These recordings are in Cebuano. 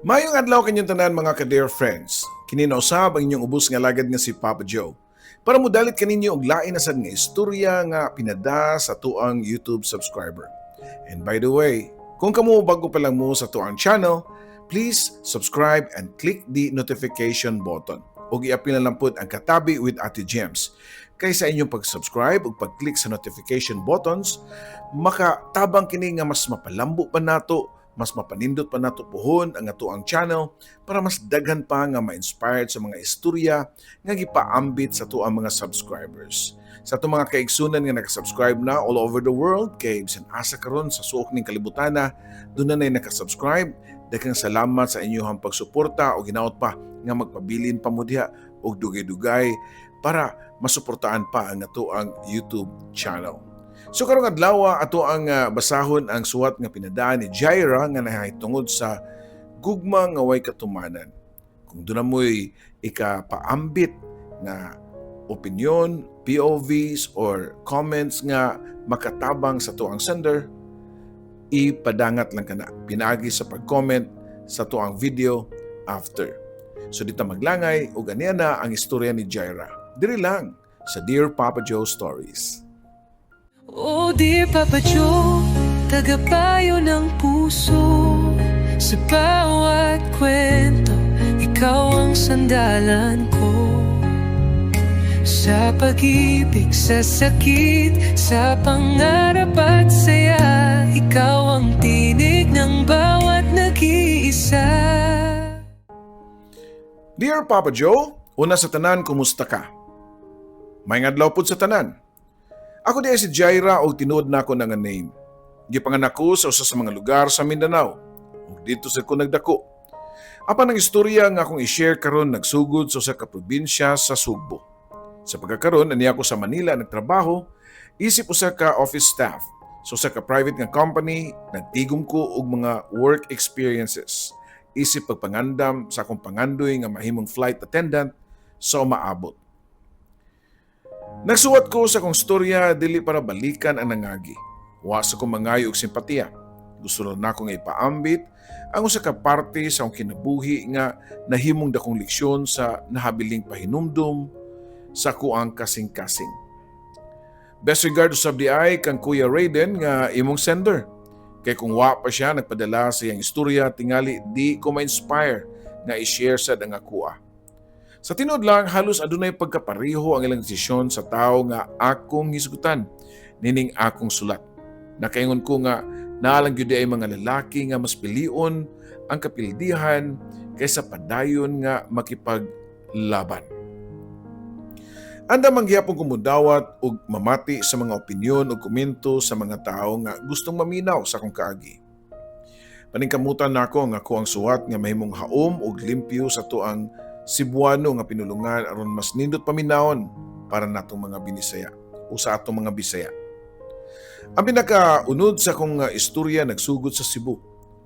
Maayong adlaw kanyong tanan, mga ka-dear friends. Kini na usab ang inyong ubos nga alagad nga si Papa Joe, para mudalit kaninyo og lain na sad nga istorya nga pinada sa atuang YouTube subscriber. And by the way, kung kamo bago pa lang mo sa atuang channel, please subscribe and click the notification button. Ug iapil na lang pud ang Katabi with Ate Gems. Kay sa inyong pag-subscribe ug pag-click sa notification buttons, makatabang kini nga mas mapalambo pa nato, mas mapanindot pa nato puhon ang atoang channel para mas daghan pa nga ma-inspired sa mga istorya nga gipaambit sa atoang mga subscribers. Sa atong mga kaigsunan nga nakasubscribe na all over the world, kay bisan asa karon sa suok ning kalibutana, duna na nakasubscribe, daghang salamat sa inyong pagsuporta o ginaot pa nga magpabilin pa mo diha og dugay-dugay para masuportaan pa ang atoang YouTube channel. So karong adlaw, ato ang basahon ang suwat nga pinadaan ni Jaira nga nahitungod sa gugma nga way katumanan. Kung duna mo'y ikapaambit nga opinion, POVs or comments nga makatabang sa atuang sender, ipadangat lang kana pinaagi sa pag-comment sa atuang video after. So di ta maglangay ug ania na ang istorya ni Jaira. Diri lang sa Dear Papa Joe Stories. Oh dear Papa Joe, tagapayo ng puso. Sa bawat kwento, ikaw ang sandalan ko. Sa pag-ibig, sa sakit, sa pangarap at saya, ikaw ang tinig ng bawat nag-iisa. Dear Papa Joe, una sa tanan, kumusta ka? Maayong adlaw pud sa tanan. Ako diay si Jaira og tinuod nako na nga name. Gipanganak ko sa usa sa mga lugar sa Mindanao ug didto sad ko nagdako. Apan ang istorya nga akong i-share karon nagsugod sa usa ka probinsya sa Sugbo. Sa pagkakaron, aniya ko sa Manila nagtrabaho isip usa ka office staff. Sa usa ka private nga company, nagtigom ko og mga work experiences, isip pagpangandam sa akong pangandoy nga mahimong flight attendant sa umaabot. Nagsuwat ko sa akong storya dili para balikan ang nangagi. Wa sa ko mangayo og simpatiya. Gusto lang nako nga ipaambit ang usa ka parte sa akong kinabuhi nga nahimong dakong leksyon sa nahabiling pahinumdum sa akoang kasing-kasing. Best regard usab diay kang Kuya Raiden nga imong sender. Kay kung wa pa siya nagpadala sa iyang istorya, tingali di ko ma-inspire nga i-share sad ang akoa. Sa tinuod lang, halos adunay pagkapareho ang ilang desisyon sa tao nga akong hisgutan nining akong sulat. Nakaingon ko nga naa lang gyud ay mga lalaki nga mas pilion ang kapildihan kaysa padayon nga makipaglaban. Andam man gihapon ko mudawat og mamati sa mga opinyon ug komento sa mga tao nga gustong maminaw sa akong kaagi. Paningkamutan nako ang akoang suwat nga mahimong haom ug limpyo sa atoang Cebuano nga pinulungan aron mas nindot paminawon para natong mga Binisaya o sa atong mga Bisaya. Ang pinakaunod sa akong istorya nagsugod sa Cebu.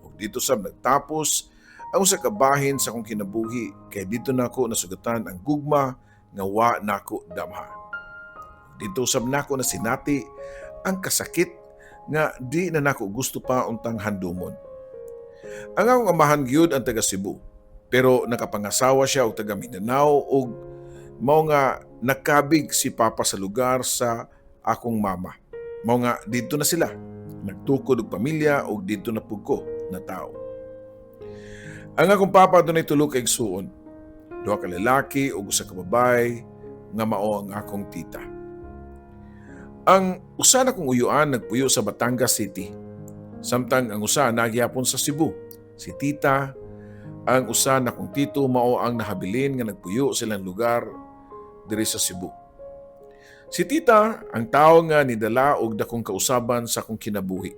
Ug didto sab nagtapos ang usa ka bahin sa akong kinabuhi kay didto nako nasugatan ang gugma nga wa nako damha. Didto sab nako nasinati ang kasakit nga di na nako gusto pa untang handumon. Ang akong amahan gyud ang taga Cebu, pero nakapangasawa siya og taga Mindanao ug mao nga nakabig si Papa sa lugar sa akong mama. Mao nga didto na sila nagtukod og pamilya ug didto na pud ko natawo. Ang akong papa dunay tulo ka igsuon. Duha ka lalaki ug usa ka babae nga mao ang akong tita. Ang usa na kong uyuan nagpuyo sa Batangas City. Samtang ang usa naa gihapon sa Cebu. Si tita, ang usa na kong tito, mao ang nahabilin nga nagpuyo sa ilang lugar diri sa Cebu. Si tita ang tao nga nidala og dakong kausaban sa akong kinabuhi.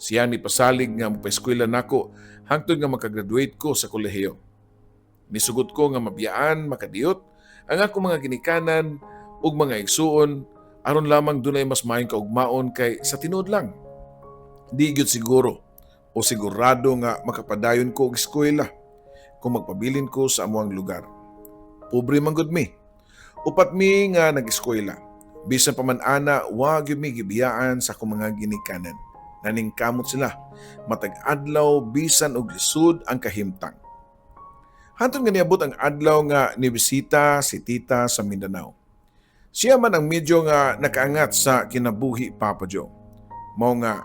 Siya ni pasalig nga mopaeskwela nako hangtod nga makagraduate ko sa kolehiyo. Nisugot ko nga mabiyaan makadiyot ang akong mga ginikanan ug mga igsuon aron lamang dunay mas maayong kaugmaon kay sa tinuod lang, di gyud siguro o sigurado nga makapadayon ko og eskwela kung magpabilin ko sa amuang lugar. Pobre man gud mi. Upat mi nga nag-eskwela. Bisan pa man ana, wa gyud mi gibiyaan sa akong mga ginikanan. Naningkamot sila matag adlaw bisan og lisod ang kahimtang. Hantod nga niabot ang adlaw nga nibisita si tita sa Mindanao. Siya man ang medyo nga nakaangat sa kinabuhi, Papa Joe. Mao nga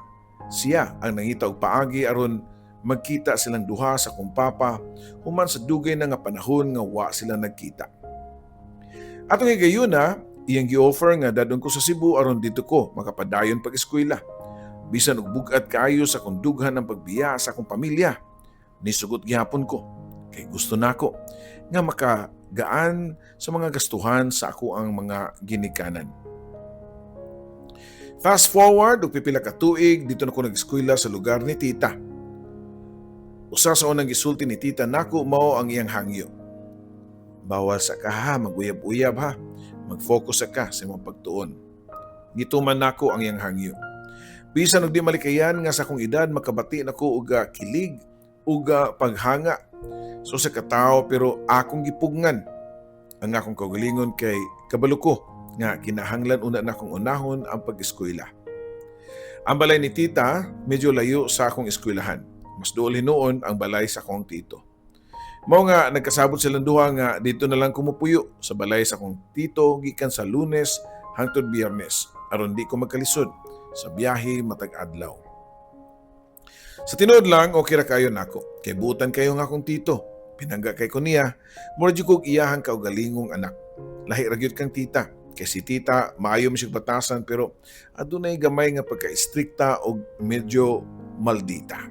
siya ang nangita og paagi aron magkita silang duha sa akong papa human sa dugay na nga panahon nga wa sila nagkita. Atong higayuna, iyang gi-offer nga dad-on ko sa Cebu aron didto ko makapadayon pag-eskwela. Bisan og bug-at kaayo sa akong dughan ang pagbiya sa akong pamilya, nisugot gihapon ko kay gusto nako nga makagaan sa mga gastuhan sa akoang mga ginikanan. Fast forward og pipila ka tuig, didto na ko nag-eskwela sa lugar ni tita. Usa sa unang gisulti ni tita nako mao ang iyang hangyo. "Bawal sa ka ha, maguyab-uyab ha. Mag-focus sa ka sa imong pagtuon." Gituman nako ang iyang hangyo. Bisan og di malikayan nga sa akong edad makabati nako og kilig ug paghanga so sa katawo, pero akong gipugngan ang akong kaugalingon kay kabalo ko nga kinahanglan una nakong unahon ang pag-eskwela. Ang balay ni tita medyo layo sa akong eskwelahan. Mas duol hinuon ang balay sa akong tito. Mao nga nagkasabot silang duha nga didto na lang ko mopuyo sa balay sa akong tito gikan sa Lunes hangtod Biyernes aron di ko magkalisod sa biyahe matag adlaw. Sa tinuod lang, okay ra kayo nako. Kay buutan kayo nga akong tito. Pinangga kay ko niya, mura jud kog iyahang kaugalingong anak. Lahi ra gyud kang tita. Kay si tita, maayo man siyang batasan pero adunay gamay nga pagka-istrikta og medyo maldita.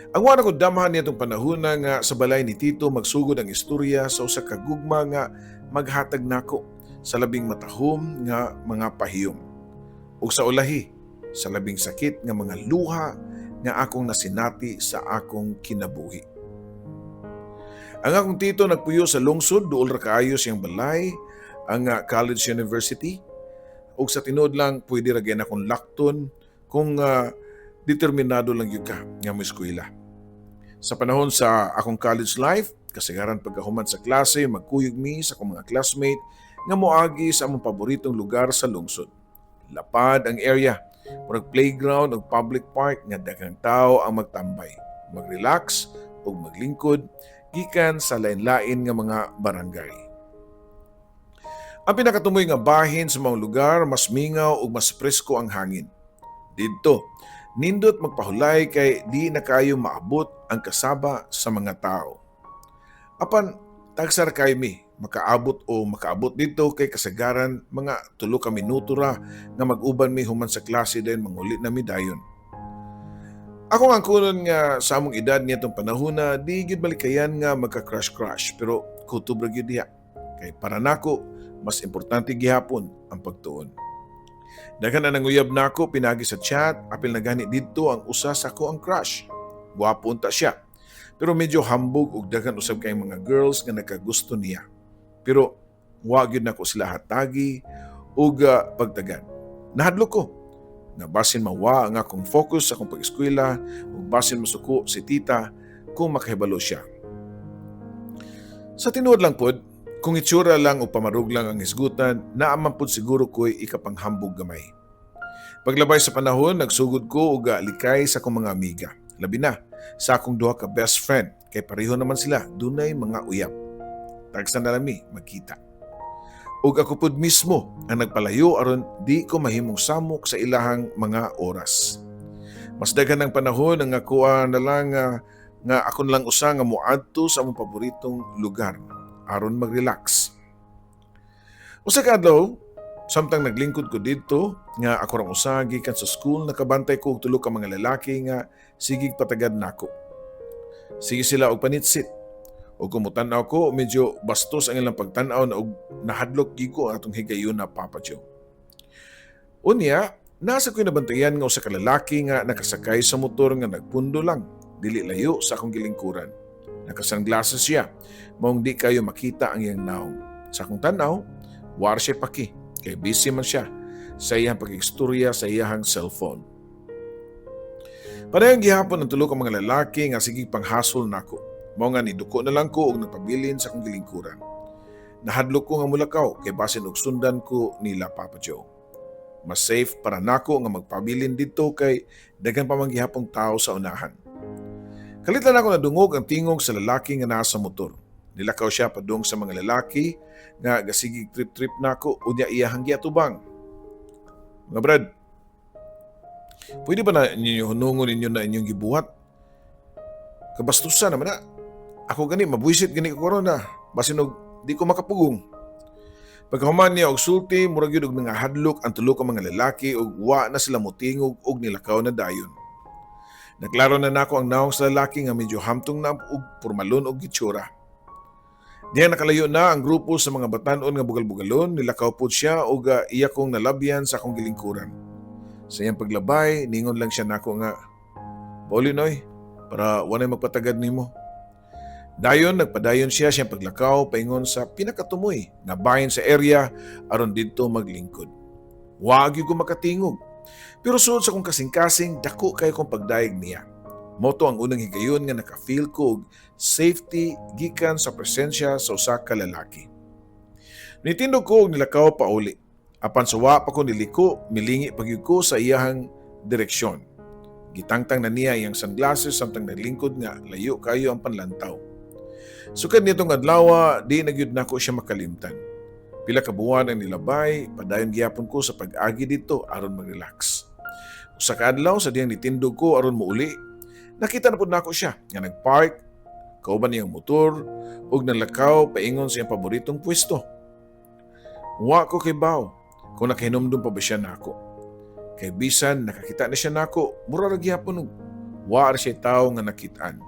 Ang wala ko damhan nitong panahon nga sa balay ni tito magsugod ang istorya sa usa ka gugma nga maghatag nako sa labing matahom nga mga pahiyom. Ug sa ulahi, sa labing sakit nga mga luha nga akong nasinati sa akong kinabuhi. Ang akong tito nagpuyo sa lungsod, duol ra kaayo siyang balay, ang College University. Ug sa tinuod lang, pwede ra gyud akong lakton kung determinado lang gyud ka nga moeskwela. Sa panahon sa akong college life, kasagaran pagkahuman sa klase, magkuyog mi sa akong mga classmate nga moagi sa among paboritong lugar sa lungsod. Lapad ang area, murag playground ug public park nga daghang tao ang magtambay, magrelax ug maglingkod gikan sa lain-lain nga mga barangay. Ang pinakatumoy nga bahin sa mga lugar, mas mingaw ug mas presko ang hangin. Didto, nindot magpahulay kay di na kayo maabot ang kasaba sa mga tao. Apan tagsa ra kay mi makaabot o makaabot didto kay kasagaran mga 3 ka minuto ra nga mag-uban mi human sa klase, dayon manguli na mi dayon. Ako ang kunon nga sa among edad niadtong panahon na di gyud malikayan nga magka-crush-crush, pero kutob ra gyud diha. Kay para nako, mas importante gihapon ang pagtuon. Daghan na nanguyab nako pinagi sa chat, apil na gani didto ang usa sa akoang crush. Gwapo unta siya. Pero medyo hambog ug daghan usab kay mga girls nga nagkagusto niya. Pero wa gyud nako sila hatagi ug pagtagad. Nahadlok ko nga basin mawa ang akong focus sa akong pag-eskwela ug basin masuko si tita kung makahibalo siya. Sa tinuod lang pod, kung itsura lang o pamarug lang ang hisgutan, naa man pod siguro ko'y ikapanghambog gamay. Paglabay sa panahon, nagsugod ko og likay sa akong mga amiga. Labi na sa akong duha ka best friend, kay pareho naman sila, dunay mga uyab. Tagsa na lang mi magkita. Ug ako pud mismo ang nagpalayo aron di ko mahimong samok sa ilahang mga oras. Mas daghan ng panahon ang ako na lang nga ako na lang usa nga moadto sa among paboritong lugar aron magrelax. Usa ka adlaw, samtang naglingkod ko didto nga ako rang usa gikan sa school, nakabantay ko og tulo ka mga lalaki nga sigig patagad nako. Sige sila og panitsit. Ug kung mutan-aw ko, medyo bastos ang ilang pagtan-aw na og nahadlok gyud ko atong higayuna, Papa Joe. Unya, nasa ko'y nabantayan nga usa ka lalaki nga nakasakay sa motor nga nagpundo lang, dili layo sa akong gilingkuran. Naka-sunglasses siya, maong di kayo makita ang iyang naong. Sa akong tanaw, war siya paki, kay busy man siya sa iyang pag-istorya sa iyang cellphone. Padayon gihapon ang tulo ka mga lalaki nga sige panghasol nako. Mao nga niduko na lang ko og nagpabilin sa akong gilingkuran. Nahadlok ko nga mulakaw kay basin og sundan ko nila, Papa Joe. Mas safe para nako nga magpabilin didto kay daghan pa man gihapong tao sa unahan. Kalit lang nako nadungog ang tingog sa lalaki nga naa sa motor. Nilakaw siya padung sa mga lalaki nga gasigig trip-trip nako, unya iyahang giatubang. "Mga brad, pwede ba na ninyo hunungon ninyo na inyong gibuhat? Kabastusan naman na. Ako gani, mabuisit gani ko karon na. Basin og di ko makapugong." Pagkahuman niya og sulti, murag gyud og nangahadlok ang tulo ka mga lalaki ug wa na sila motingog og nilakaw na dayon. Naklaro na nako ang nawong sa lalaki nga medyo hamtong na ug pormalon og gitsura. Diya nakalayo na ang grupo sa mga batanon nga bugal-bugalon, nilakaw pod siya ug iya kong nalabyan sa akong gilingkuran. Sa iyang paglabay, ningon lang siya nako nga, "Pauli noy, para walay magpatagad nimo." Dayon, nagpadayon siya siyang paglakaw paingon sa pinakatumoy nga bahin sa area aron didto maglingkod. Wa gyud ko makatingog. Pero suod sa akong kasing-kasing, dako kay kong pagdayeg niya. Mao to ang unang higayon nga naka-feel ko og safety gikan sa presensya sa usa ka lalaki. Nitindog ko og nilakaw pauli. Apan sa wa pa ko niliko, milingi pa gyud ko sa iyahang direksyon. Gitangtang na niya iyang sunglasses samtang naglingkod nga layo kayo ang panlantaw. Sukad nitong adlaw, di na gyud nako siya makalimtan. Pila ka buwan ang nilabay, padayon gihapon ko sa pag-agi didto aron mag-relax. Usa ka adlaw, sa diyang nitindog ko aron muuli, nakita na pud nako siya nga nagpark kauban niyang motor ug nalakaw paingon sa iyang paboritong pwesto. Wa ko kibaw kung nakahinumdum pa ba siya nako. Kay bisan nakakita na siya nako, mura ra gihapon og wa ra siya tawo nga nakit-an.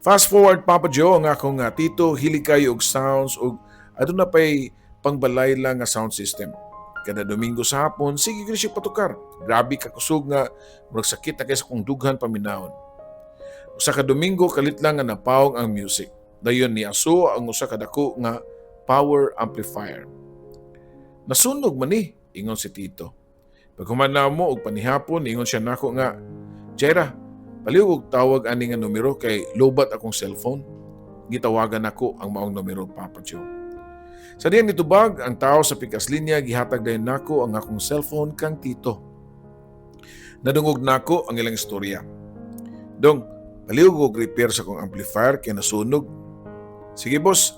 Fast forward, Papa Joe, ang akong tito hilig kayo og sounds ug aduna pay pangbalay lang nga sound system. Kada Domingo sa hapon, sige gyud siya patukar. Grabe ka kusog nga murag sakit na kay sa kong dughan paminawon. Usa ka Domingo, kalit lang nga napawong ang music. Dayon ni aso ang usa ka dako nga power amplifier. "Nasunog man ni," ingon si tito. Paghuman namo og panihapon, ingon siya nako nga, "Jaira, palihog og tawag ani nga numero kay lobat akong cellphone." Gitawagan nako ang maong numero, Papa Joe. Sa diyang nitubag ang tao sa pikas linya, gihatag dayon nako ang akong cellphone kang tito. Nadungog nako ang ilang istorya. "Dong, palihog og repair sa akong amplifier kay nasunog." "Sige boss,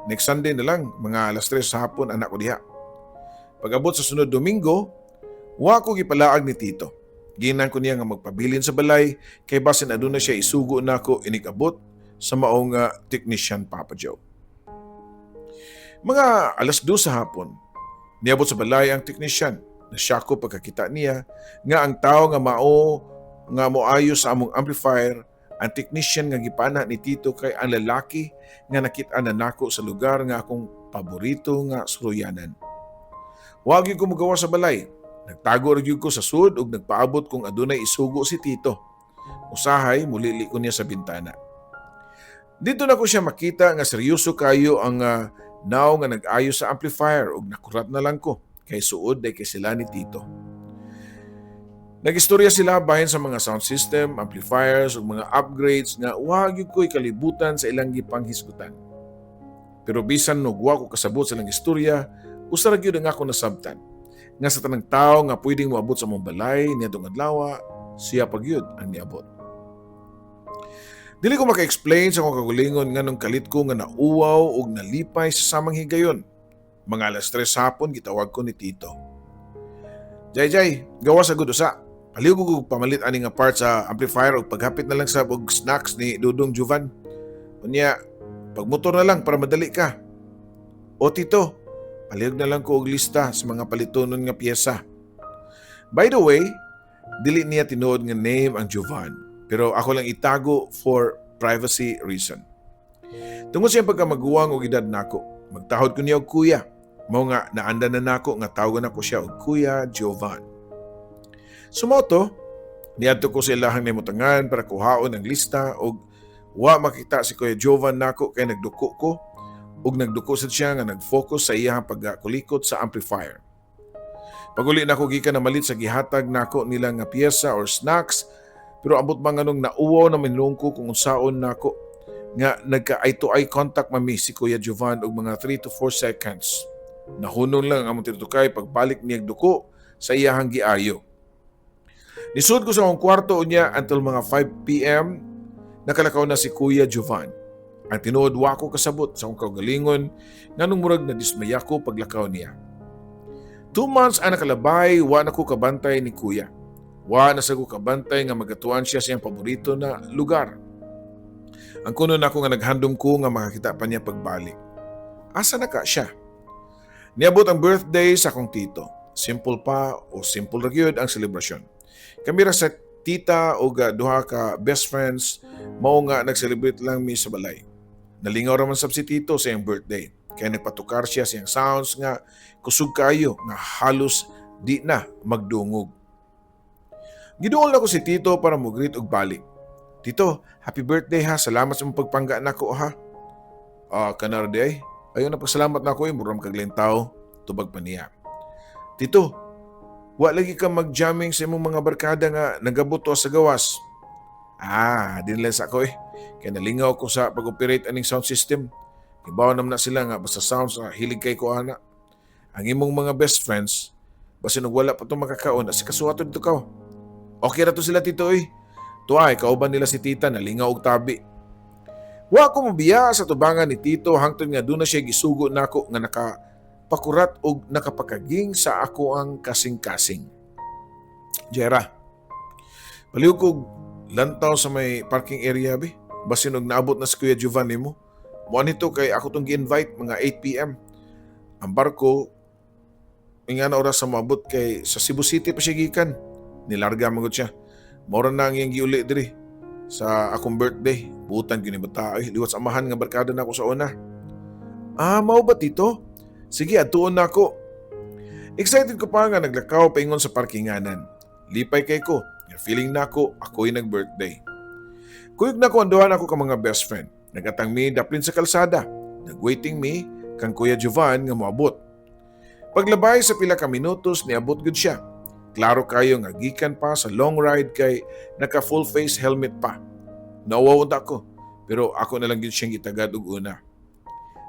next Sunday na lang, mga alas 3 sa hapon anak ko diha." Pag-abot sa sunod Domingo, wa ko gipalaag ni tito. Ginan ko niya nga magpabilin sa balay kay basin aduna siya isugo nako inig-abot sa maong technician, Papa Joe. Mga alas 2 sa hapon, niabot sa balay ang technician. Nasyak ko pagkakita niya nga ang tao nga mao nga moayo sa among amplifier, ang technician nga gipana ni tito, kay ang lalaki nga nakit-an na nako sa lugar nga akong paborito nga suruyanan. Wa gyud ko mogawa sa balay. Nagtago ra gyud ko sa sud ug nagpaabot kung adunay isugo si tito. Usahay mulili ko niya sa bintana. Didto nako siya makita nga seryoso kayo ang naw nga nag-ayo sa amplifier ug nakurat na lang ko kay suod day kay sila ni tito. Nagistorya sila bahin sa mga sound system, amplifiers ug mga upgrades nga wa gyud ko'y kalibutan sa ilang gipanghisgutan. Pero bisan og wa ko kasabot sa ilang istorya, usa ra gyud ang ako nasabtan. Nga sa tanang tao nga pwedeng moabot sa among balay niadtong adlaw, siya pa gyud ang niabot. Dili ko maka-explain sa akong kaugalingon nganong kalit ko nga nauwaw ug nalipay sa samang higayon. Mga alas 3 sa hapon, gitawag ko ni tito. "Jay Jay, gawas sa gud usa. Palihog og pamalit ani nga part sa amplifier ug paghapit na lang sa og snacks ni Dudong Juvan. Unya, pagmotor na lang para madali ka." "O tito, palihog na lang ko og lista sa mga palitonon nga piyesa." By the way, dili niya tinuod nga name ang Jovan, pero ako lang itago for privacy reason. Tungod sa iyang pagkamaguwang og edad nako, magtahod ko niya og kuya. Mao nga naanda na nako nga tawagan nako siya og Kuya Jovan. So mao to, niadto ko sa ilahang nahimutangan para kuhaon ang lista og wa makita si Kuya Jovan nako kay nagduko ko ug nagduko sad siya nga nag-focus sa iyahang pagkulikot sa amplifier. Paguli nako gikan namalit sa gihatag nako nila nga piyesa or snacks, pero ambot man nganong nauwaw na man ko kung unsaon nako nga nagka eye to eye contact mami si Kuya Jovan og mga 3 to 4 seconds. Nahunong lang ang among tinutukay pagbalik niyag duko sa iyahang giayo. Nisud ko sa akong kwarto unya until mga 5 p.m. Nakalakaw na si Kuya Jovan. Ang tinuod, wa ko kasabot sa akong kaugalingon nganong murag na dismaya ko paglakaw niya. 2 months ang nakalabay, wa na ko kabantay ni Kuya. Wa na sa ko kabantay nga magatuan siya sa iyang paborito na lugar. Ang kuno nako nga naghandom ko nga makakita pa niya pagbalik. Asa na ka siya? Niabot ang birthday sa akong tito. Simple pa o simple ra gyud ang selebrasyon. Kami ra sa tita o ga duha ka best friends mao nga nag-celebrate lang mi sa balay. Nalingaw ra man sab si tito sa iyang birthday. Kaya nagpatukar siya sa iyang sounds nga kusog kayo nga halos di na magdungog. Giduol nako si tito para mo-greet og balik. "Tito, happy birthday ha. Salamat sa imong pagpangga nako ha." "Ah, kana ra diay. Ayaw na pasalamat nako eh, mura man kag tao," tubag pa niya. "Tito, wa lagi ka mag-jamming sa imong mga barkada nga nagabot sa gawas." "Ah, di nila sa ako eh. Kaya nalingaw ko sa pag-operate aning sound system. Ibaw naman na sila nga basta sounds ah, hilig kay ko ana. Ang imong mga best friends, basin og wala pa itong makakaon, asi kasuwato dito ka. Okay ra to sila, tito, oy." Tuwa, kauban nila si tita, nalingaw og tabi. Wa ko mabiya sa tubangan ni tito hangtod nga duna siya gisugo nako nga nakapakurat og nakapakaging sa ako ang kasing-kasing. "Jera, palihog kog lantaw sa may parking area bi. Basin og naabot na si Kuya Giovanni mo. Mo nito kay ako tong gi-invite mga 8 p.m. Ang barko nga na oras sa moabot kay sa Cebu City pa siya gikan. Nilarga man gud siya. Mora na ang iyang giuli diri sa akong birthday. Butan gyud ni bata ay, liwat sa amahan nga barkada na ako sa una." "Ah, mao ba, tito? Sige, adtuon na ako." Excited ko pa nga naglakaw paingon sa parkinganan. Lipay kay ko. Nga feeling nako ako'y nag-birthday. Kuyog na ko ang duha nako ka mga best friend. Nagatang mi daplin sa kalsada. Nagwaiting mi kang Kuya Jovan nga moabot. Paglabay sa pila ka minutos, niabot gud siya. Klaro kayo nga gikan pa sa long ride kay naka full face helmet pa. Nauwaw unta ko, pero ako na lang gyud siyang gitagad og una.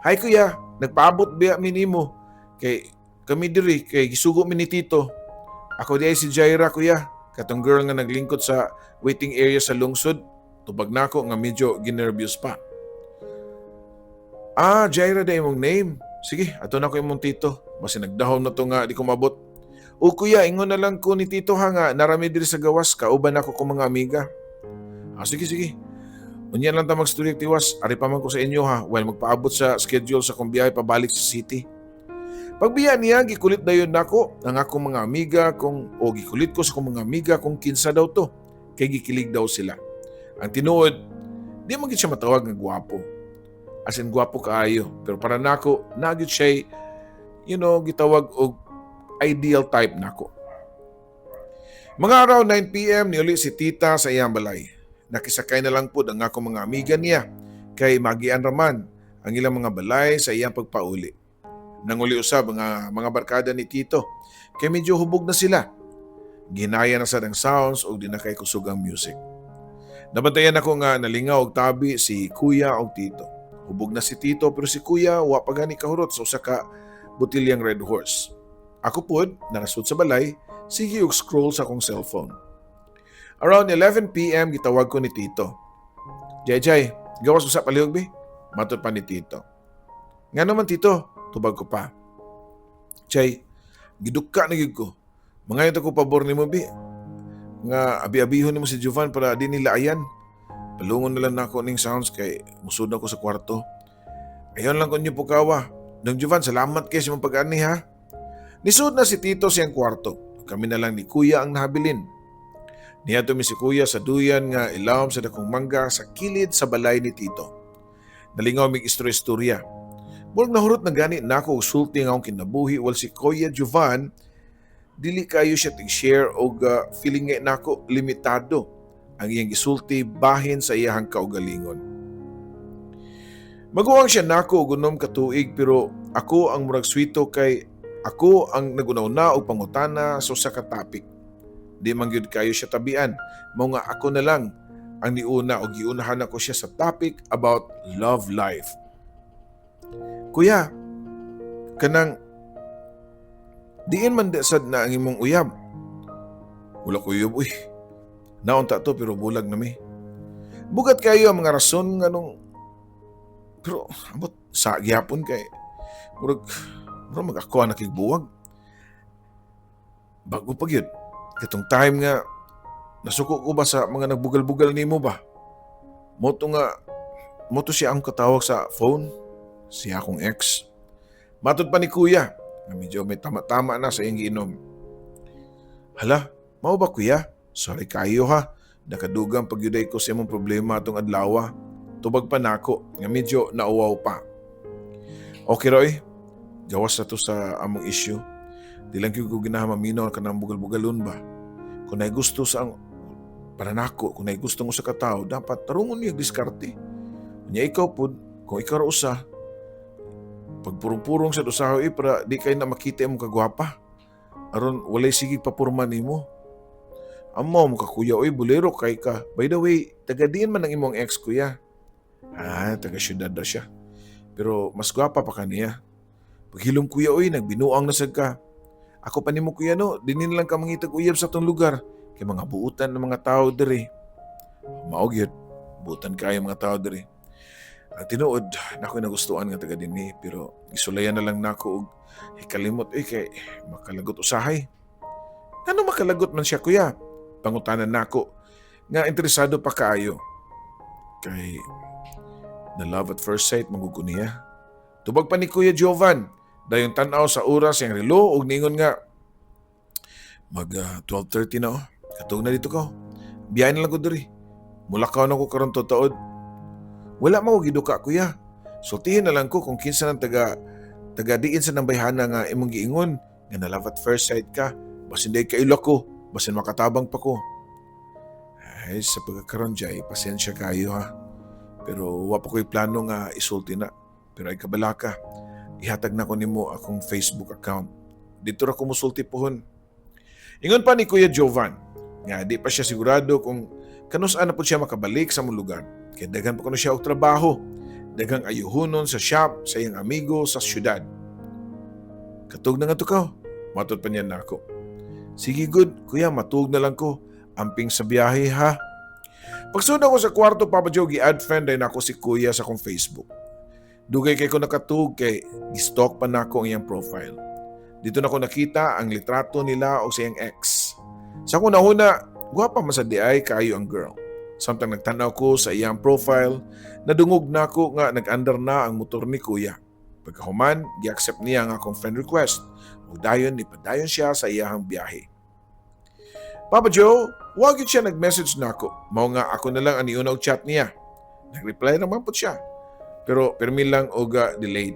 "Hi kuya, nagpaabot biya mi nimo kay kami diri kay gisugo mi ni tito. Ako diay si Jaira, kuya, katong girl nga naglingkod sa waiting area sa lungsod," tubag nako nga medyo ginervyos pa. "Ah, Jaira diay imong name. Sige, ato na ko imong tito. Basta nagdahom na to nga di ko mabot." "O kuya, ingon na lang ko ni tito ha nga narami diri sa gawas, kauban ako ko mga amiga." "Ah, sige, sige. Unya lang ta magstorya tiwas, ari pa man ko sa inyo ha, while magpaabot sa schedule sa kong biyahe pabalik sa city." Pagbiya niya, gikulit dayon nako ang akong mga amiga kung o gikulit ko sa akong mga amiga kung kinsa daw to. Kay gikilig daw sila. Ang tinuod, di man gid siya matawag nga gwapo. As in gwapo kaayo, pero para nako, naa gyud siya gitawag og ideal type nako. Mga araw 9 p.m. niuli si tita sa iyang balay. Nakisakay na lang pud ang akong mga amiga niya kay magian raman ang ilang mga balay sa iyang pagpauli. Nanguli usab ang mga barkada ni tito kay medyo hubog na sila. Ginaya na sad ang sounds ug di na kay kusog ang music. Nabantayan ako nga nalingaw og tabi si kuya og tito. Hubog na si tito pero si kuya wa pa gani kahurot sa usa ka botilyang Red Horse. Ako pud, narasud sa balay, sige og scroll sa akong cellphone. Around 11 p.m. gitawag ko ni tito. "Jay Jay, gawas usa palihog bi," matod pa ni tito. "Nga naman, tito?" tubag ko pa. "Jay, giduka na gyud ko. Mangayo ko pabor nimo bi. Nga abi-abihon nimo si Jovan para di nila ayan. Palungon na lang nako ning sounds kay musud na ko sa kwarto. Ayon lang ko niyo pukawa. Nang Jovan, salamat kay sa imong pag-ani ha." Nisud na si tito sa iyang kwarto. Kami na lang ni kuya ang nahabilin. Niadto mi si kuya sa duyan nga ilawom sa dakong mangga sa kilid sa balay ni tito. Nalingaw mig istorya-istorya. Murag nahurot na gani nako og sulti nga akong kinabuhi while si Kuya Jovan dili kayo siya tig-share og feeling nga nako limitado ang iyang gisulti bahin sa iyahang kaugalingon. Maguwang siya nako og 6 ka tuig pero ako ang murag swito kay ako ang naguna-una og pangutana sa usa ka topic. Di man gyud kayo siya tabian, mao nga ako na lang ang niuna og giunahan ako siya sa topic about love life. "Kuya, kanang Diin man di sad na ang imong uyab. Wala ko uyab, uy. Naunta to pero bulag na mi. Bugat kayo ang mga rason nganong pero ambot sa gyapon kay murag murag mag-ako ang nakigbuwag. Bago pa gyud katong time nga nasuko ko ba sa mga nagbugal-bugal nimo ba? Moto nga moto siya ang katawag sa phone, siya akong ex. Matod pa ni kuya nga medyo may tama-tama na sa iyang giinom. Hala, mao ba, kuya? Sorry kayo ha. Nakadugang pagyuday ko sa imong problema atong adlaw. Tubag pa nako nga medyo nauwaw pa. Okay Roy, gawas na to sa among issue. Di lang ko ginahan maminaw kanang bugal-bugalon ba. Kung naay gusto sa ang para nako, kung naay gusto mo sa katao, dapat tarungon niya diskarte. Unya ikaw pud, kung ikaw ra usa, pagpurong-purong sa usahay eh, para di kay na makita imong kagwapa. Aron walay sige papurma nimo. Amo mo ka, kuya, oy, bolero kay ka. By the way, taga diin man ang imong ex, kuya? Ah, taga syudad ra siya. Pero mas gwapa pa kaniya. Paghilom, kuya, oy, nagbinuang na sad ka. Ako pa nimo, kuya, no, dinin lang ka mangitag uyab sa atong lugar kay mga buutan ng mga tao diri. Mao gyud, buutan kayo mga tao diri. Ang tinuod, nako nagustuhan nga taga dinhi pero gisulayan na lang nako og hikalimot eh kay makalagot usahay. Ngano makalagot man siya, kuya? Pangutanan nako nga interesado pa kaayo. Kay na love at first sight man gud ko niya. Tubag pa ni Kuya Jovan, dayon tan-aw sa oras yang relo ug ningon nga mag 12:30 na oh. Katug na dito ko. Biyahe na lang ko diri. Mulakaw na ko karon taod. Wala man ko giduka, kuya. Sultihin na lang ko kung kinsa ng taga taga diin sa nang bayhana nga imong giingon nga na love at first sight ka. Basin day kaila ko, basin makatabang pa ko. Ay, sa pagkakaroon jay, pasensya kayo ha. Pero wa pa ko'y plano nga isulti na. Pero ay kabalaka, ihatag na ko nimo akong Facebook account. Dito ra ko musulti pohon. Ingon pa ni Kuya Jovan, nga di pa siya sigurado kung kanus-an na po siya makabalik sa mong lugar. Kaya daghan pa kuno siya og trabaho. Daghang ayuhonon sa shop, sa iyang amigo sa syudad. Katug na nga to ka. Matod pa niya nako. Sige good, kuya, matug na lang ko. Amping sa biyahe ha. Pagsunod ako sa kwarto, Papa Joe, gi-add friend ay nako si kuya sa akong Facebook. Dugay kay ko nakatug kay gi-stalk pa nako ang iyang profile. Dito na ko nakita ang litrato nila o sa iyang ex. Sa akong nahuna, gwapa man sa diay kaayo ang girl. Samtang nagtanaw ko sa iyang profile, nadungog nako nga nag-andar na ang motor ni kuya. Pagkahuman, gi-accept niya ang akong friend request ug dayon nipadayon siya sa iyahang biyahe. Papa Joe, wa gyud siya nag-message nako. Mao nga ako na lang ang niuna og chat niya. Nag-reply naman po siya. Pero pirmi lang og delayed.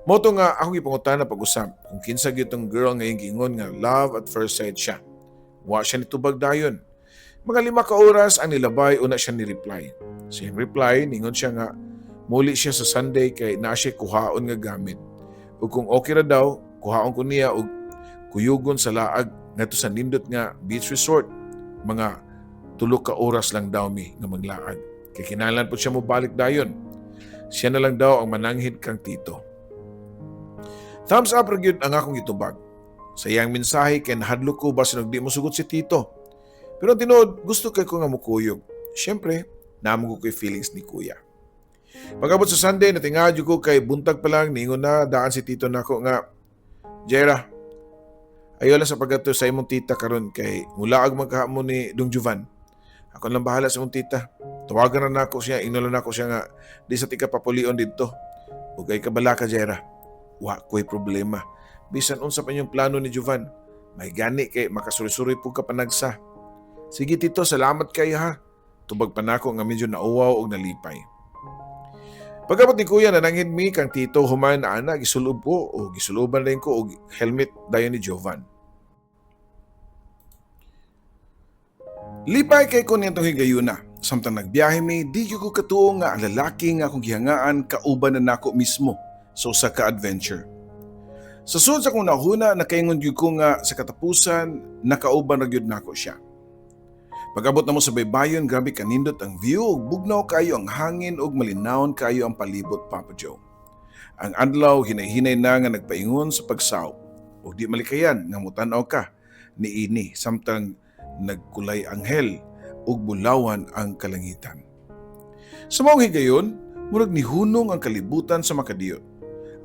Mao to nga akong gipangutana pag-usab kung kinsa gyud tong girl nga iyang giingon nga love at first sight siya. Wa siya nitubag dayon. Mga 5 ka oras ang nilabay una siya ni reply. Sa iyang reply, ningon siya nga muli siya sa Sunday kay naa siya kuhaon nga gamit. Ug kung okay ra daw, kuhaon ko niya og kuyugon sa laag ngadto sa nindot nga beach resort. Mga 3 ka oras lang daw mi nga maglaag. Kay kinahanglan po siya mobalik dayon. Siya na lang daw ang mananghid kang tito. Thumbs up ra gyud ang akong gitubag sa iyang mensahe kay nahadlok ko basin og di mo sugot si tito. Pero ang tinuod, gusto kay ko nga mukuyog. Siyempre, naa man ko'y feelings ni kuya. Pag-abot sa Sunday, natingad ko kay buntag pa lang, ningon na daan si tito nako nga, "Jera, ayaw lang sa pagkato sa imong tita karon kay mulaag man ka mo ni Dong Juvan. Ako lang bahala sa imong tita. Tawagan na nako siya, ingnon lang nako siya nga di sa tika papulion didto. Ug ay kabalaka, Jera. Wa ko'y problema. Bisan unsa pa inyong plano ni Juvan. May gani kay makasuri-suri po ka panagsa." "Sige tito, salamat kayo ha." Tubag pa nako nga medyo nauwaw og nalipay. Pagabot ni kuya, nananghid mi kang tito. Human ana, gisulob ko o gisuloban rin ko og helmet dayon ni Jovan. Lipay kay ko nitong higayuna. Samtang nagbiyahe mi, di gyud ko katuo nga ang lalaki nga akong gihangaan kauban na nako mismo sa usa ka adventure. Sa sud sa akong nahuna, nakaingon gyud ko nga sa katapusan nakauban ra gyud nako siya. Pag-abot namo sa baybayon, grabe kanindot ang view ug bugnaw kayo ang hangin ug malinawon kayo ang palibot, Papa Joe. Ang adlaw hinay-hinay na nga nagpaingon sa pagsaw. Ug di malikayan nga mutan-aw ka niini samtang nagkulay anghel ug bulawan ang kalangitan. Sa maong higayon, murag nihunong ang kalibutan sa makadiyot.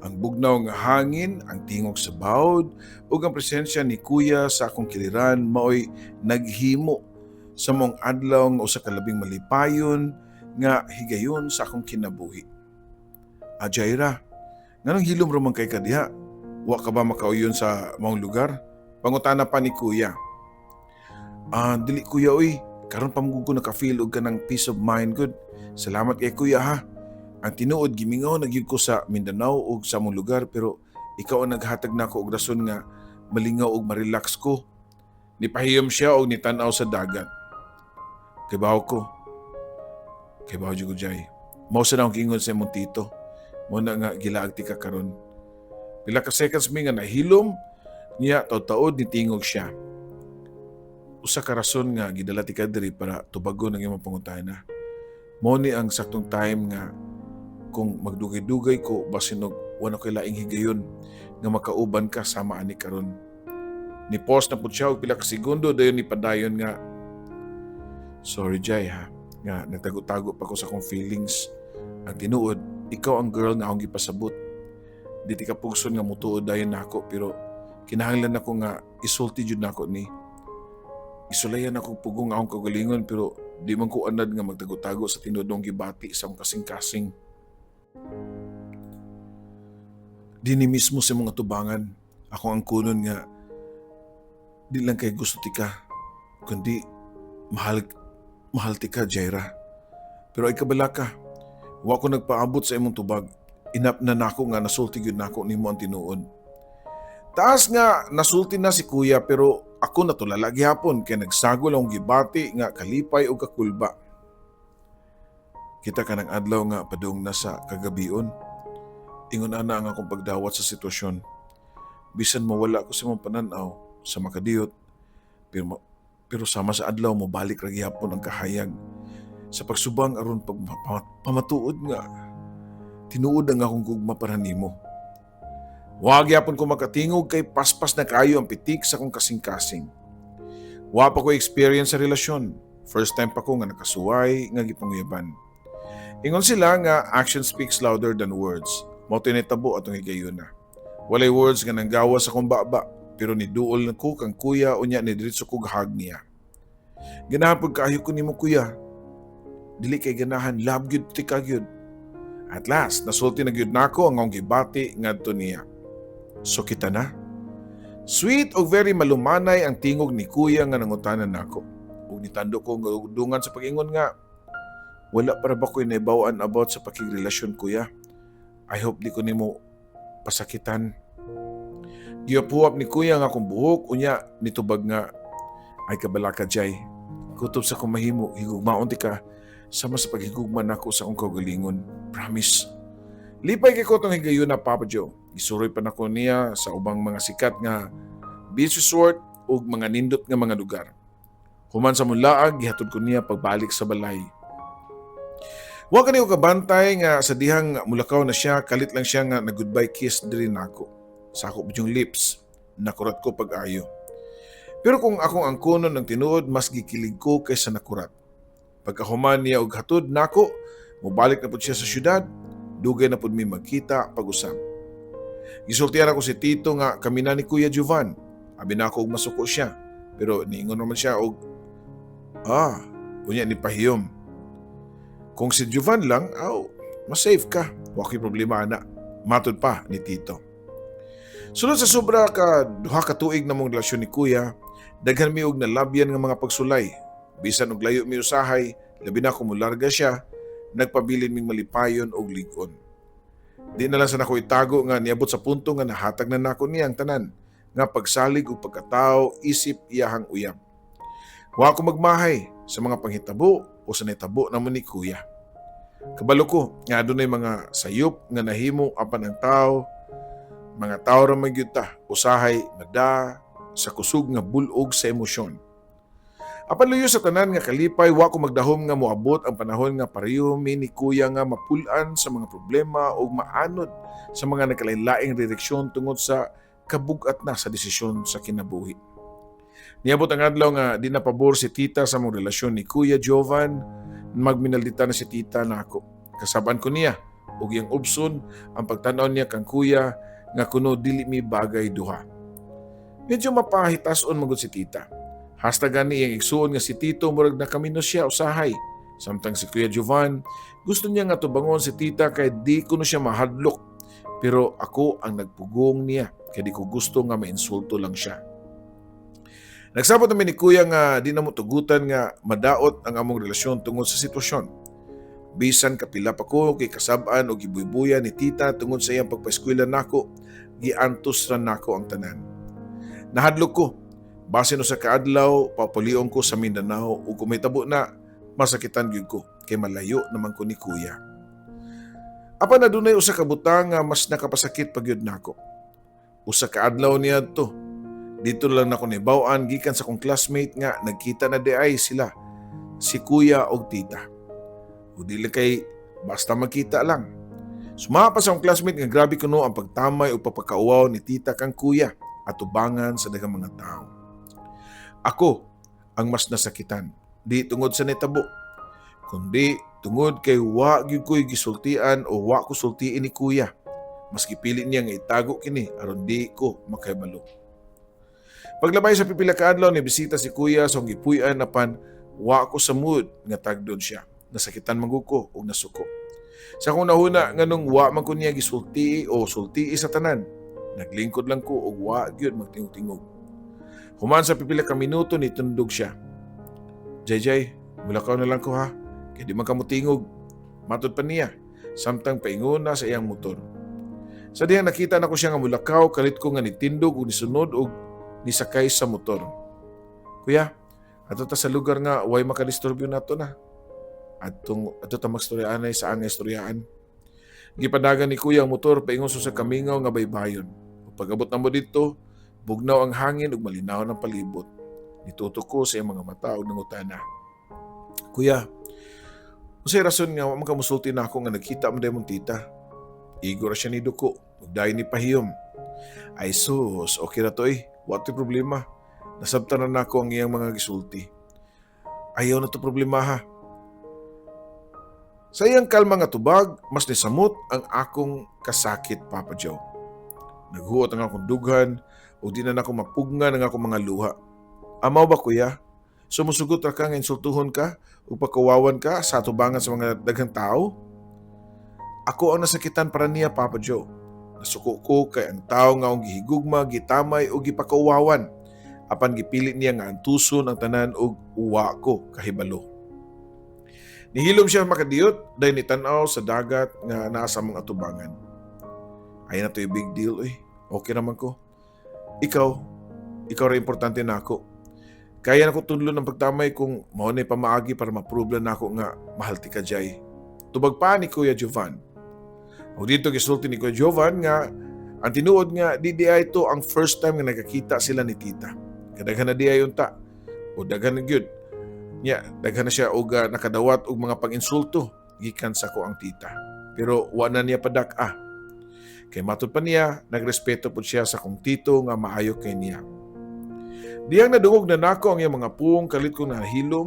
Ang bugnaw nga hangin, ang tingog sa bawd, ug ang presensya ni Kuya sa akong kiliran maoy naghimo sa maong adlaw nga usa ka labing malipayon nga higayon sa akong kinabuhi. "Ah, Jaira, nganong hilom ra man kay ka diha? Wa ka ba makauyon sa maong lugar?" pangutana pa ni Kuya. "Ah, dili, Kuya, uy. Karon pa man ko naka-feel og kanang peace of mind gud. Salamat kay Kuya ha. Ang tinuod, gimingaw na gyud ko sa Mindanao ug sa among lugar, pero ikaw ang naghatag nako og rason nga malingaw ug ma-relax ko." Nipahiyom siya og nitan-aw sa dagat. "Kibaw ko. Kibaw jud ko, Jai. Mao sa na akong giingon sa imong tito. Mao na nga gilaag tika karon." Pila ka seconds mi nga nahilom niya, taud-taud nitingog siya. "Usa ka rason nga gidala tika diri para tubagon ang imong pangutana. Mao ni ang saktong time nga kung magdugay-dugay ko, basin og wala ko'y laing higayon nga makauban ka sama ani karon." Ni pause na pud siya og pila ka segundo, dayon ni padayon nga, "Sorry, Jai, ha, nga nagtago-tago pa ko sa akong feelings. Ang tinuod, ikaw ang girl nga akong gipasabot. Di ti ka pugson nga mutuod dayon nako, pero kinahanglan nako nga isulti jud nako ni. Isulayan ako pugong akong kaugalingon, pero di man ko anad nga magtago-tago sa tinuod akong gibati sa akong kasing-kasing. Dinhi mismo sa mga tubangan, ako ang kunon nga di lang kay gusto tika, kundi mahal mahal tika, Jaira. Pero ay kabala ka, wa ko nagpaabot sa imong tubag. Enough na nako nga nasulti gyud nako nimo ang tinuod." Taas nga nasulti na si Kuya, pero ako natulala gihapon kay nagsagol akong gibati nga kalipay ug kakulba. "Kita kanang adlaw nga padung na sa kagabion." Ingon ana ang akong pagdawat sa sitwasyon. "Bisan mawala ko sa imong pananaw sa makadiyot, pero sama sa adlaw, mo balik ra gihapon ang kahayag sa pagsubang aron pag pamatuod nga tinuod ang akong gugma para nimo." Wa gyapon ko makatingog kay paspas na kaayo ang pitik sa akong kasing-kasing. Wa pa ko experience sa relasyon. First time pa ko nga nakasuway nga gipanguyaban. Ingon sila nga action speaks louder than words. Mao to nitabo atong higayuna. Walay words nga nanggawa sa akong baba, pero niduol na ko kang Kuya, unya ni diretso kog hug niya. "Ganahan pud kaayo ko nimo, Kuya." "Dili kay ganahan, love gyud tika gyud." At last, nasulti na gyud nako ang akong gibati ngadto niya. "So kita na?" Sweet og very malumanay ang tingog ni Kuya nga nangutana nako. Ug nitando ko nga dungan sa pag-ingon nga, "Wala para ba ko'y naibaw-an about sa pakigrelasyon, Kuya? I hope di ko nimo pasakitan." Gihuap ni Kuya nga akong buhok, unya nitubag nga, "Ay kabalaka, Jay. Kutob sa akong mahimo, higugmaon ti ka sama sa paghigugma nako sa akong kaugalingon. Promise." Lipay kay ko tong higayon na, Papa Joe. Gisuroy pa nako niya sa ubang mga sikat nga beach resort ug mga nindot nga mga lugar. Human sa mulaag, gihatod ko niya pagbalik sa balay. Wa kani ko kabantay nga sa dihang mulakaw na siya, kalit lang siya nga nag-goodbye kiss diri nako. Sakop yung lips, nakurat ko pag-ayo. Pero kung akong ang kunon ng tinuod, mas gikilig ko kaysa nakurat. Pagkahuman niya og hatod nako, mobalik na pud siya sa syudad, dugay na pud mi magkita pag-usab. Gisultihan ako si Tito nga kami na ni Kuya Jovan. Abi nako og masuko siya. Pero niingon naman siya og, "Ah," unya ni pahiyom. "Kung si Jovan lang, aw, mas safe ka. Wa ko'y problema ana." Matod pa ni Tito. Sulod sa sobra ka 2 ka tuig na mong relasyon ni Kuya, daghan mi og nalabyan nga mga pagsulay. Bisan og layo mi usahay, labi na kung mularga siya, nagpabilin ming malipayon og lig-on. Di na lang sa nako itago nga niabot sa punto nga nahatag na nako niya ang tanan nga pagsalig ug pagkatao isip iyahang uyab. Wa ko magmahay sa mga panghitabo o sa nitabo namo ni Kuya. Kabalo ko nga adunay mga sayop nga nahimo, apan ang tao, mga tao ra man gyud ta, usahay mada sa kusog nga bulog sa emosyon. Apan luyo sa tanan nga kalipay, wa ko magdahom nga moabot ang panahon nga pareho mi ni Kuya nga mapul-an sa mga problema o maanod sa mga nagkalain-laing direksyon tungod sa kabugat na sa desisyon sa kinabuhi. Niabot ang adlaw nga di na pabor si tita sa among relasyon ni Kuya Jovan, magminaldita na si tita nako. Kasab-an ko niya ug iyang ubson ang pagtan-aw niya kang kuya nga kuno dili mi bagay duha. Medyo mapahitason magud si tita. Hasta gani iyang igsuon nga si tito murag nakamino siya usahay. Samtang si Kuya Jovan, gusto niya nga tubangon si tita kay di kuno siya mahadlok. Pero ako ang nagpugong niya kay di ko gusto nga mainsulto lang siya. Nagsabot namin ni Kuya nga di na mo tugutan nga madaot ang among relasyon tungod sa sitwasyon. Bisan kapila pa ko kay kasab-an o gibuybuya ni tita tungod sa iyang pagpaeskwela nako, giantos ra nako ang tanan. Nahadlok ko, basin usa ka adlaw papulion ko sa Mindanao ug kung mahitabo na, masakitan gyud ko kay malayo naman ko ni Kuya. Apan adunay usa ka butang nga mas nakapasakit pa gyud nako. Usa ka adlaw niadto, dito lang nako nahibaw-an gikan sa akong classmate nga nagkita na diay sila, si kuya og tita. O dili kay basta magkita lang. Sumama pa sa akong classmate nga grabe kuno ang pagtamay o pagpakauwaw ni tita kang kuya at tubangan sa daghang mga tao. Ako ang mas nasakitan, di tungod sa nitabo, kundi tungod kay wa gyud ko'y gisultian o wa ko sultiin ni kuya. Maski pili niya nga itago kini aron di ko makahibalo. Paglabay sa pipila ka adlaw, ni bisita si kuya sa akong gipuy-an apan wa ko sa mood nga tagdon siya. Nasakitan man gud ko ug nasuko. Sa akong nahuna nganong wa man ko niya gisulti o sultii sa tanan. Naglingkod lang ko ug wa gyud magtingog-tingog. Human sa pipila ka minuto, nitundog siya. "Jay Jay, mulakaw na lang ko ha. Kay di man ka motingog." Matod pa niya, samtang paingon na sa iyang motor. Sa dihang nakita nako siya nga mulakaw, kalit ko nga nitindog ug nisunod ug nisakay sa motor. "Kuya, adto ta sa lugar nga way makadisturbyo nato na. Adto ta magstoryaanay sa angay istoryaan." Gipadagan ni kuya ang motor paingon sa kamingaw nga baybayon. Ug pag-abot namo didto, bugnaw ang hangin ug malinaw ang palibot. Nitutok ko sa iyang mga mata ug nangutana. "Kuya, unsay rason nga wa man ka musulti nako nga nagkita man mong tita?" Igo ra siya ni duko, ug dayon ni pahiyom. "Ay sus, okay ra to eh. Wa to'y problema. Nasabtan na nako ang iyang mga gisulti. Ayaw na to problema ha." Sa iyang kalma nga tubag, mas nisamot ang akong kasakit, Papa Joe. Naghuot ang akong dughan ug di na nako mapugngan ang akong mga luha. "Amaw ba, kuya? Sumusugot ra ka nga insultuhon ka ug pagkawawan ka sa atubangan sa mga daghang tao?" Ako ang nasakitan para niya, Papa Joe. Nasuko ko kay ang tao nga akong gihigugma, gitamay o gipakauwawan. Apan gipili niya nga antuson ang tanan ug uwa ko kahibalo. Nihilom siya makadiyot dayon nitan-aw sa dagat nga naa sa among atubangan. "Ayaw na to big deal eh. Okay naman ko. Ikaw, ikaw ra importante nako. Kaya nako tudlon ang pagtamay kung mao na pamaagi para ma-prove nako nga mahal ti ka, Jay." Tubag pa ni Kuya Jovan. O dito gisulti ni Kuya Jovan nga ang tinuod nga di diay ito ang first time nga nagkakita sila ni tita. Kadaghan na diay unta. O daghan na gyud. Nya, daghan na siya og nakadawat og mga pang-insulto gikan sa akoang tita. Pero wa na niya padak-a. Kay matud pa niya, nagrespeto pud siya sa akong tito nga maayo kay niya. Dihang nadungog na nako ang iyang mga puong, kalit ko nahilom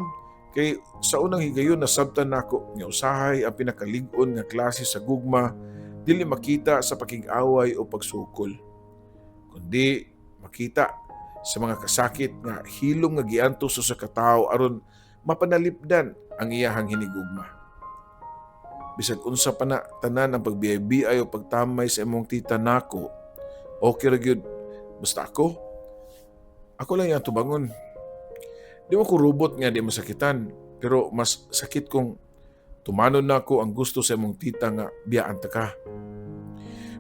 kay sa unang higayon nasabtan nako nga usahay ang pinakalig-on nga klase sa gugma dili makita sa pakig-away o pagsukol, kundi makita sa mga kasakit nga hilom nga giantos sa katawo aron mapanalipdan ang iyahang hinigugma. Bisag unsa pa na tanan ang pagbiyay-biyay o pagtamay sa imong tita nako, okay ra gyud basta ako lang yung tubangon. Di mo ko robot nga di masakitan, pero mas sakit kung tumanon nako ang gusto sa imong tita nga biyaan ta ka.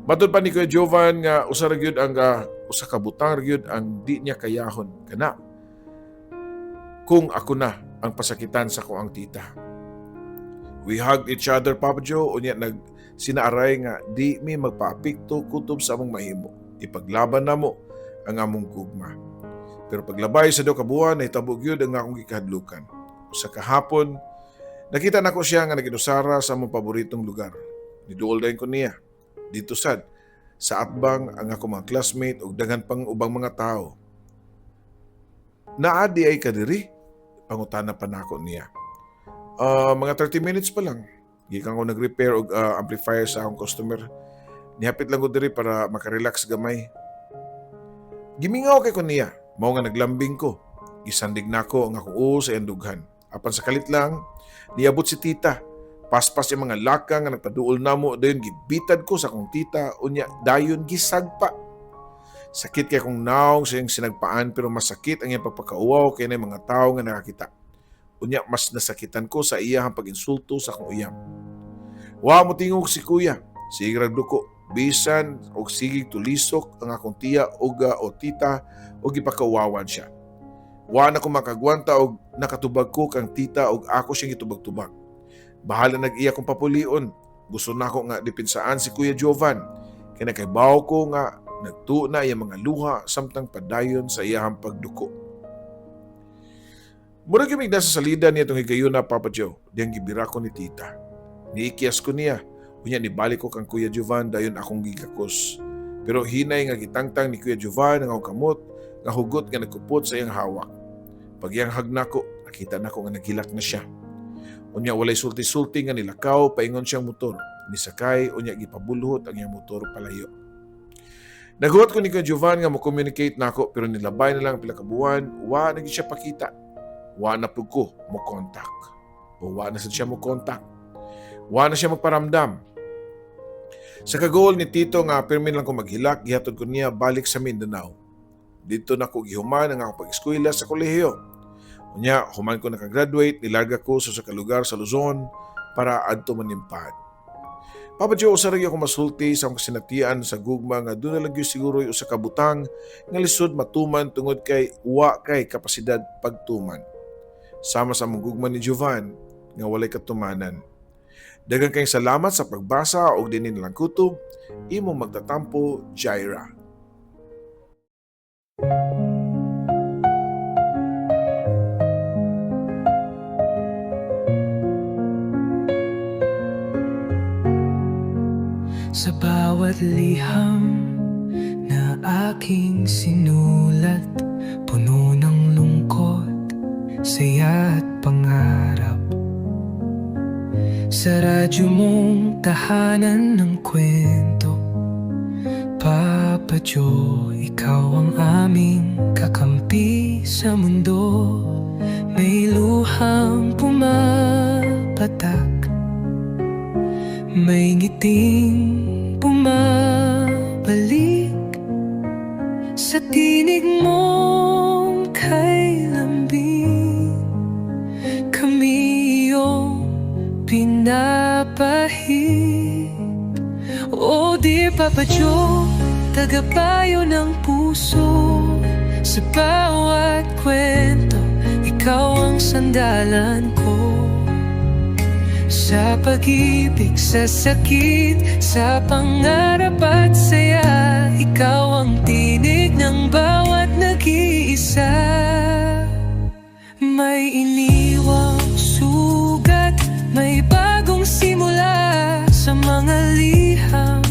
Matod pa ni Kuya Jovan nga usa ra gyud ang usa ka butang ra gyud ang di niya kayahon kana kung ako na ang pasakitan sa akoang tita. We hugged each other, Papa Joe, unya nag sinaaray nga di mi magpaapekto kutob sa among mahimo. Ipaglaban namo ang among gugma. Pero paglabay sa 2 ka buwan, nahitabo gyud ang akong gikahadlukan. Usa ka hapon, nakita nako siya nga naginusara sa among paboritong lugar. Niduol dayon ko niya. Dito sad, Sa atbang ang ako mga classmate ug daghan pang ubang mga tao. "Naa diay ka diri?" Pangutana pa nako niya. "Mga 30 minutes pa lang. Gikan ko nag-repair og amplifier sa akong customer. Nihapit lang ko diri para makarelax gamay." Gimingaw kay ko niya. Mao nga naglambing ko. Gisandig nako ang akong ulo sa iyang dughan. Apan sa kalit lang, niabot si tita. Paspas yung mga lakang nga nagpaduol namo, dayon gibitad ko sa akong tita, unya dayon gisagpa. Sakit kay akong naong sa iyang sinagpaan, pero masakit ang iyang pagpakauwaw kay na mga tao nga nakakita. Unya mas nasakitan ko sa iyang pag-insulto sa akong uyab. Wa mo tingog si kuya. Sige rag duko. Bisan og sigig tulisok ang akong tiya oga o tita og gipakauwawan siya. Wa na ko makagwanta og nakatubag ko kang tita og ako siyang gitubag-tubag. Bahala nag iya kong papulion. Gusto nako nga depensaan si Kuya Jovan. Kay nakaibaw ko nga nagtuo na iyang mga luha samtang padayon sa iyahang pagduko. Mura gyud sa salida niya itong higayuna, Papa Joe. Diyang gibira ko ni tita. Niikyas ko niya. Unya nibalik ko kang Kuya Jovan, dayon akong gigakos. Pero hinay nga gitangtang ni Kuya Jovan ang akong kamot nga hugot nga nagkupot sa iyang hawak. Pag iyang hag nako, nakita nako nga naghilak na siya. Unya walay sulti-sulti nga nilakaw paingon siyang motor. Nisakay, unya gipabulhot ang iyang motor palayo. Naghuwat ko ni Kuya Jovan nga mo-communicate nako, pero nilabay na lang ang pila ka buwan, wa na gyud siya pakita. Wa na pud ko mo contact. O wa na sad siya mo contact. Wa na siya magparamdam. Sa kagol ni Tito nga pirmi lang ko maghilak, gihatod ko niya balik sa Mindanao. Dito na ko gihuman ang akong pag-eskwela sa kolehiyo. Unya, human ko nakagraduate, nilarga ko sa usa ka lugar sa Luzon para adto manimpad. Papa Joe, usa ra gyud ako masulti sa akong kasinatian sa gugma nga doon na lang gyud siguro usa ka butang nga lisod matuman tungod kay wa kay kapasidad pagtuman. Sama sa among gugma ni Jovan nga walay katumanan. Daghang kayong salamat sa pagbasa og dinhi na lang kutob, imong magtatampo, Jaira. Sa bawat liham na aking sinulat, puno ng lungkot, saya at pangarap. Sa radyo mong tahanan ng kwento, Papa Joe, ikaw ang aming kakampi sa mundo. May luhang pumapatak, may ngiting bumabalik. Sa tinig mong kay lambing, kami iyong pinapahid. Oh dear Papa Joe, tagapayo ng puso. Sa bawat kwento, ikaw ang sandalan ko. Sa pag-ibig, sa sakit, sa pangarap at saya, ikaw ang tinig ng bawat nag-iisa. May iniwang sugat, may bagong simula. Sa mga liham,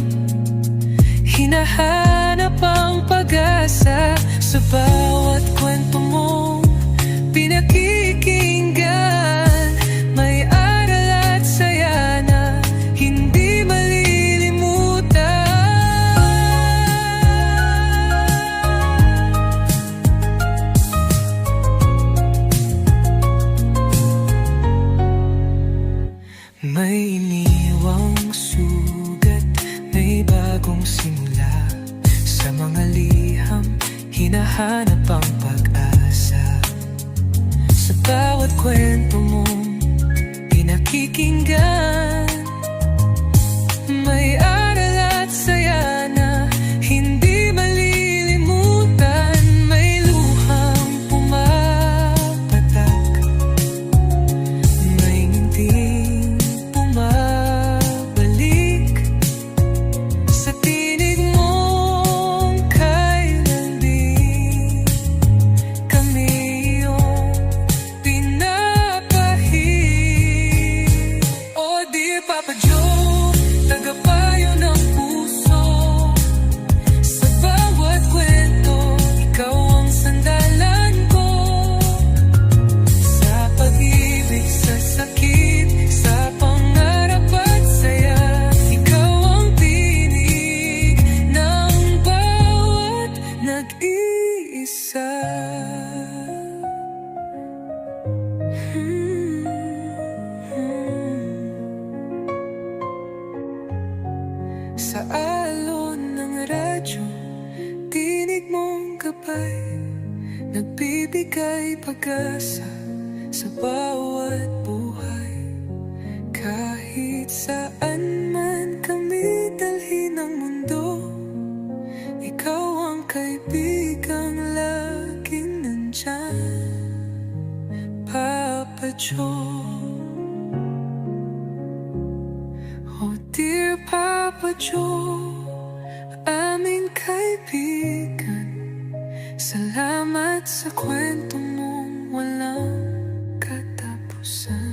hinahanap ang pag-asa. Sa bawat kwento mong pinakikinggan, may aral at saya na hindi malilimutan. May iniwang sugat, may bagong simula. Sa mga liham, hinahanap ang pag-asa. Sa bawat kwento mong pinakikinggan, may aral at saya na hindi malilimutan. May luhang pumapatak, may ngiting bumabalik. Sa tinig mong kay lambing, kami iyong pinapahid. Oh dear Papa Joe, tagapayo ng puso. Sa alon ng radyo, tinig mong gabay, nagbibigay pag-asa sa bawat buhay. Kahit saan man kami dalhin ng mundo, ikaw ang kaibigang laging nandyan, Papa Joe. Oh dear Papa Joe, aming kaibigan, salamat sa kwento mong walang katapusan.